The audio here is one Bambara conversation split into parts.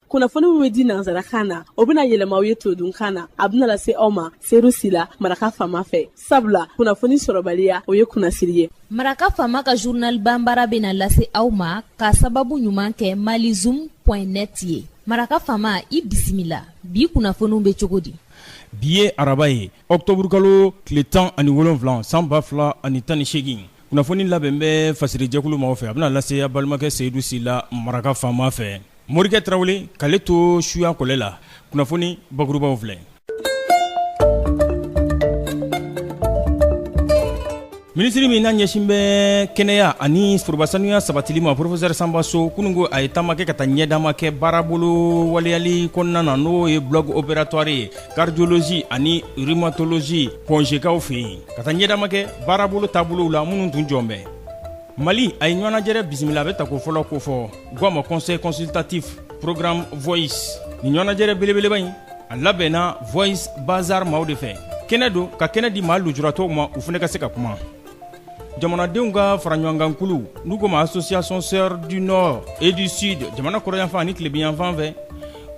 Kunnafoni min bɛ di nansarakan na, o bɛna yɛlɛma aw ye todunkan na. A bɛna lase aw ma Seyidu Sila, Maraka Faama fɛ. Sabula kunnafoni sɔrɔbaliya, o ye kunnasiri ye. Maraka Faama ka journal banbara bɛna lase aw ma k'a sababu ɲuman kɛ malizoom point net ye. Maraka Faama, i bisimila. Bi kunnafoniw bɛ cogo di? Bi ye araba ye, ɔkutɔburukalo tile 17 san 2018. Kunnafoni labɛn bɛ fasirijɛkulu maaw fɛ, a bɛna lase a balimakɛ Seyidu Sila, Maraka Faama fɛ. Morikɛ Tarawele k'ale to suya kɔlɛ la, kunnafoni bakurubaw filɛ. Minisiri min n'a ɲɛsin bɛ kɛnɛya ani foroba sanuya sabatili ma, Professeur Sanba So, kunun ko a ye taama kɛ ka taa ɲɛdama kɛ baarabolo waleyali kɔnɔna na, n'o ye bloc opératoire ye cardiologie ani rhumatologie Point G kaw fɛ yen, ka taa ɲɛdama kɛ baarabolo taabolow la minnu tun jɔn bɛ. Mali a ye ɲɔgɔnnajɛrɛ bisimila, a bɛ tako fɔlɔ kofɔ, u k'a ma conseil consultatif programme voice. Nin ɲɔgɔnnajɛrɛ belebeleba in a labɛnna voice bazar maaw de fɛ. Kɛnɛ don ka kɛnɛ di maa lujuratɔw ma, u fana ka se ka kuma. Jamanadenw ka faraɲɔgɔnkankulu, n'u ko ma association sœur du nord et du sud, jamana kɔrɔnyanfan ani tilebinyanfan fɛ,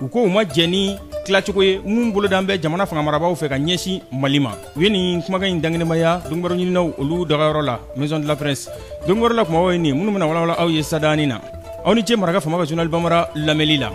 u ko u ma jɛn ni tilacogo ye minnu bolodan bɛ jamana fanga marabaaw fɛ ka ɲɛsin Mali ma. U ye nin kumakan in dankɛnɛmaya donkibaru ɲininaw olu dagayɔrɔ la, maison de la presse. Donkibaru la kumabaw ye nin minnu bɛna walawala aw ye sadaani na. Aw ni ce Maraka Faama ka journal banbara lamɛnli la.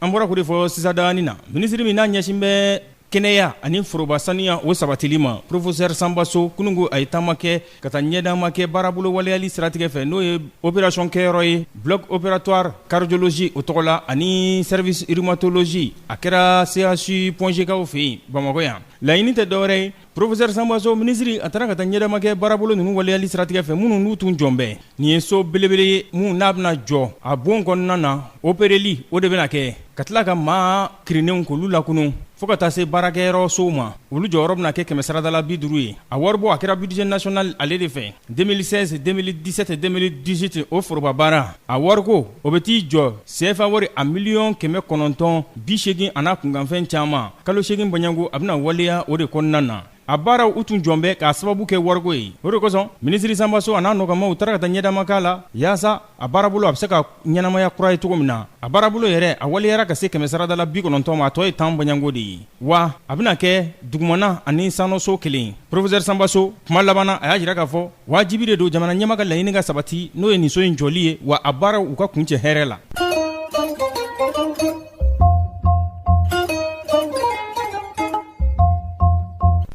An bɔra k'o de fɔ sisan daani na, minisiri min n'a ɲɛsin bɛ kɛnɛya ani foroba saniya o sabatili ma, Professeur Sanba So, kunun ko a ye taama kɛ ka taa ɲɛdama kɛ baarabolo waleyali siratigɛ fɛ, n'o ye opération kɛyɔrɔ ye bloc opératoire cardiologie o tɔgɔ la ani service rhumatologie. A kɛra CHU Point G kaw fɛ yen Bamakɔ yan. Laɲini tɛ dɔwɛrɛ ye, Professeur Sanba So minisiri a taara ka taa ɲɛdama kɛ baarabolo ninnu waleyali siratigɛ fɛ minnu n'u tun jɔn bɛ. Nin ye so belebele ye mun n'a bɛna jɔ a bon kɔnɔna na, opereli o de bɛna kɛ ka tila ka maa kirinnenw k'olu lakunu fo ka taa se baarakɛyɔrɔ sow ma. Olu jɔyɔrɔ bɛna kɛ kɛmɛ sarada la 50 ye. A waribɔ a kɛra budget national ale de fɛ 2016 2017 2018. O foroba baara a wariko o bɛ t'i jɔ CFA wari a miliyɔn 980 an'a kunkanfɛn caman. Kalo 8 bɔɲɔgɔnko a bɛna waleya o de kɔnɔna na. A baaraw u tun jɔn bɛ k'a sababu kɛ wariko ye. O de kosɔn minisiri Sanba So an'a nɔkanmaw taara ka taa ɲɛdama k'a la yaasa a baarabolo a bɛ se ka ɲɛnamaya kura ye cogo min na. A baarabolo yɛrɛ a waleyara ka se kɛmɛ sarada la 90 ma, a tɔ ye 10 bɔɲɔgɔnko de ye, wa a bɛna kɛ dugumana ani sanɔso kelen. Professeur Sanba So kuma laban na, a y'a jira k'a fɔ wajibi de don jamana ɲɛmaa ka laɲini ka sabati, n'o ye nin so in jɔli ye, wa a baaraw u ka kuncɛ hɛrɛ la.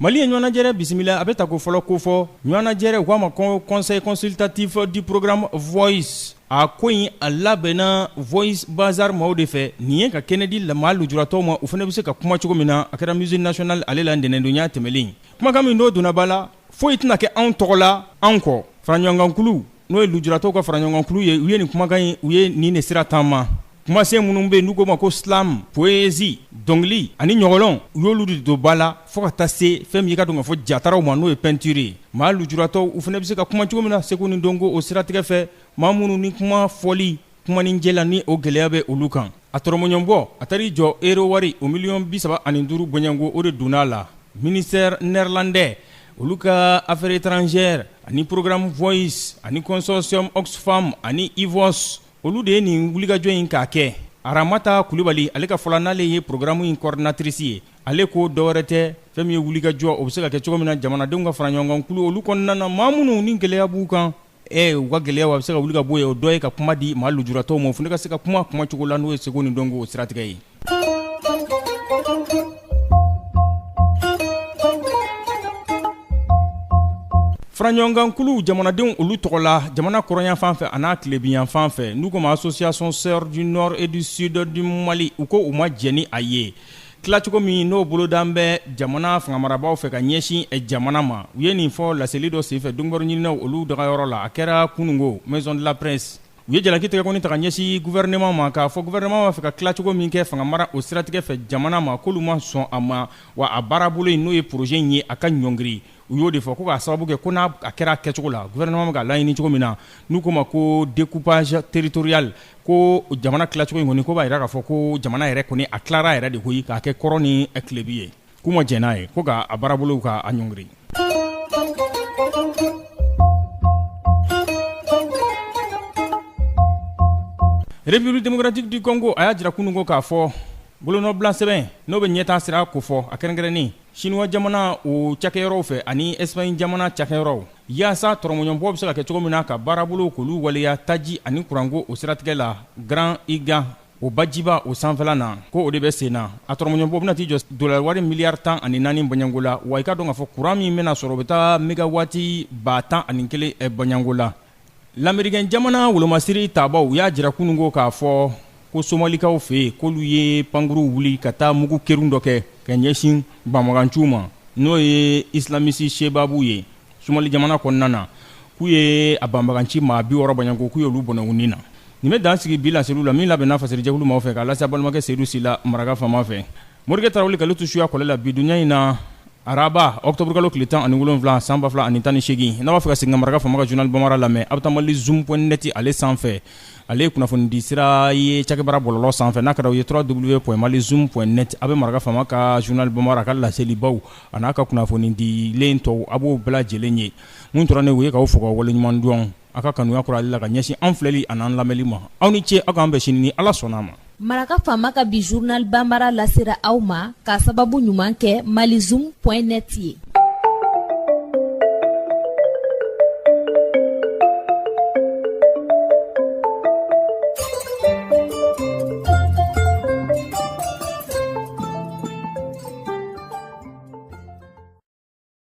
Mali ye ɲɔgɔnnajɛrɛ bisimila, a bɛ tako fɔlɔ kofɔ. Ɲɔgɔnnajɛrɛ, u k'a ma ko conseil consultatif du programme voice, a ko in a labɛnna voice bazar maaw de fɛ. Nin ye ka kɛnɛ di maa lujuratɔw ma, u fana bɛ se ka kuma cogo min na. A kɛra musée national ale la ntɛnɛndonya tɛmɛlen. Kumakan min n'o donna ba la, foyi tɛna kɛ anw tɔgɔ la anw kɔ. Faraɲɔgɔnkankulu, n'o ye lujuratɔw ka faraɲɔgɔnkankulu ye, u ye nin kumakan in, u ye nin de sira taama. Kumasen minnu bɛ yen n'u k'o ma ko slam, poésie, dɔnkili ani ɲɔgɔlɔn, u y'olu de don ba la fo ka taa se fɛn min i ka dɔn k'a fɔ jataraw ma, n'o ye peinture ye. Maa lujuratɔw u fana bɛ se ka kuma cogo min na seko ni dɔnko o siratigɛ fɛ, maa minnu ni kuma fɔli kuma ni jɛ la ni o gɛlɛya bɛ olu kan. A tɔrɔmɔɲɔbɔ a taar'i jɔ euro wari o miliyɔn 35 bɔɲɔgɔnko, o de donna a la. Ministère néerlandais olu ka affaires étrangères ani programme voice ani consortium Oxfam ani Hivos, olu de ye nin wulikajɔ in k'a kɛ. Aramata Kulubali ale ka fɔ la, n'ale ye programme in coordinatrice ye, ale ko dɔwɛrɛ tɛ, fɛn min ye wulikajɔ o bɛ se ka kɛ cogo min na jamanadenw ka fara ɲɔgɔnkankulu olu kɔnɔna na, maa minnu ni gɛlɛya b'u kan, u ka gɛlɛya a bɛ se ka wuli ka bɔ yen, o dɔ ye ka kuma di maa lujuratɔw ma, o fana ka se ka kuma kumacogo la n'o ye seko ni dɔnko o siratigɛ ye. Faraɲɔgɔnkankulu jamanadenw olu tɔgɔ la jamana kɔrɔnyanfan fɛ an'a tilebinyanfan fɛ, n'u ko ma association sœurs du nord et du sud du Mali, u ko u ma jɛn ni a ye. Tilacogo min n'o bolodan bɛ jamana fanga marabaaw fɛ ka ɲɛsin jamana ma, u ye nin fɔ laseli dɔ senfɛ donkibaru ɲininaw olu dagayɔrɔ la. A kɛra kununko maison de la presse. U ye jalaki tɛgɛkɔni ta ka ɲɛsin gouvernement ma k'a fɔ gouvernement b'a fɛ ka tilacogo min kɛ fanga mara o siratigɛ fɛ jamana ma, k'olu ma sɔn a ma, wa a baarabolo in n'o ye projet in ye, a ka ɲɔngiri. U y'o de fɔ ko k'a sababu kɛ ko n'a kɛra a kɛcogo la, gouvernement bɛ k'a laɲini cogo min na, n'u k'o ma ko découpage territorial, ko jamana tilacogo in kɔni ko b'a jira k'a fɔ ko jamana yɛrɛ kɔni a tilara yɛrɛ de koyi k'a kɛ kɔrɔn ni tilebin ye. K'u ma jɛn n'a ye, ko k'a baarabolo k'a ɲɔngiri. République démocratique du Congo, a y'a jira kununko k'a fɔ bolonɔbila sɛbɛn n'o bɛ ɲɛtaa sira kofɔ, a kɛrɛnkɛrɛnnen Sinuwa jamana o cakɛyɔrɔw fɛ ani Espagne jamana cakɛyɔrɔw, yaasa tɔrɔmɔɲɔbɔ bɛ se ka kɛ cogo min na ka baarabolo k'olu waleya taji ani kuranko o siratigɛ la Grand Inga, o bajiba o sanfɛla na, ko o de bɛ sen na. A tɔrɔmɔɲɔbɔ bɛna t'i jɔ dollar wari miliyari 14 bɔɲɔgɔnko la. Wa i ka dɔn k'a fɔ kuran min bɛna sɔrɔ, o bɛ taa mégawati 11,000 bɔɲɔgɔnko la. Lamerikɛn jamana wolomasiri tabaw u y'a jira kununko k'a fɔ ko Somalikaw fɛ yen, k'olu ye pankuru wuli ka taa mugu kerun dɔ kɛ ka ɲɛsin banbaganciw ma, n'o ye islamisi Sebabu ye Somali jamana kɔnɔna na, k'u ye a banbaganci maa 60 bɔɲɔgɔnko, k'u y'olu bɔnɛ u ni na. Nin bɛ dan sigi bi laseliw la min labɛnna fasirijɛkulu maaw fɛ k'a lase balimakɛ Seyidu Sila maraka faama fɛ. Morikɛ Tarawele k'ale to suya kɔlɛ la bi dunya in na, araba ɔkutɔburukalo tile 17 san 2018. N'a b'a fɛ ka segin ka maraka faama ka journal bambara lamɛn, a bɛ taa Mali zoom point net ale sanfɛ. Ale ye kunnafonidi sira ye cakɛbara bɔlɔlɔ sanfɛ. N'a kɛra u ye www.malizoom.net, a bɛ maraka faama ka journal bambara ka laselibaw a n'a ka kunnafonidilen tɔw, a b'o bɛɛ lajɛlen ye. Mun tora ne o ye k'aw fo ka waleɲuman dɔn aw ka kanuya kɔrɔ ale la ka ɲɛsin an filɛli an'an lamɛnli ma. Aw ni ce, aw k'an bɛn sini ni Ala sɔnna a ma. Maraka faama ka bi journal bambara lasera aw ma k'a sababu ɲuman kɛ malizoom point net ye.